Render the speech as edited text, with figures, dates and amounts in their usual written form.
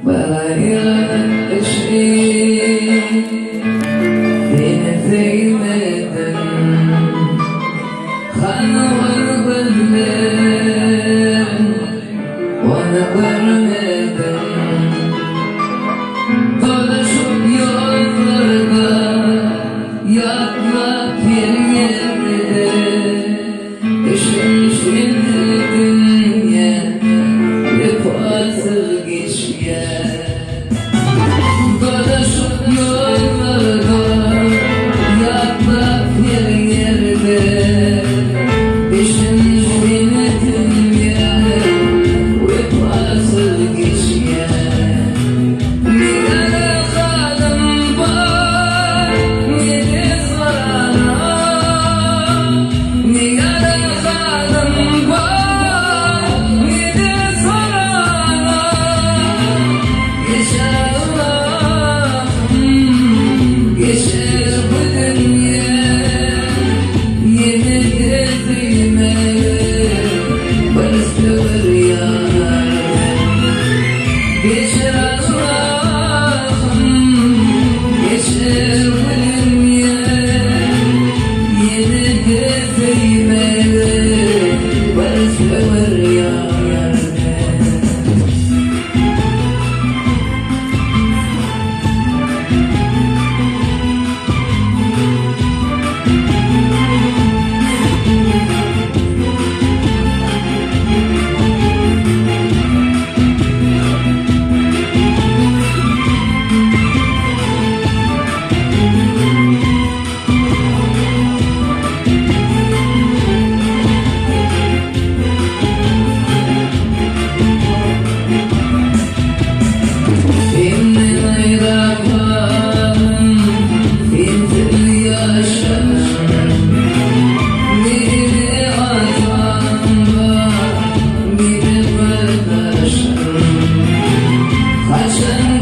Baraýan üçin seni söýmedim. Hany ol gözler, ony görmedim. Dolaşyp ýollarda, ýatlap her ýerde. Düşünişmeli dünýä wepasyz geçýär. Dolaşyp ýollarda, ýatlap her ýerde. Düşünişmeli dünýä wepasyz geçýär. Nirede halym bar, ne-de sorana. Nirede halym bar, ne-de sorana. Geçer Allahym, geçer bu dünýe. Ýene-de söýmeli bir söwer ýar. Geçer Allahym, geçer bu dünýe. Ýene-de söýmeli bir söwer ýar men. Senden aýra galym, sensiz ýaşaryn. Ne-de atam bar, ne-de gardaşym. Haçan.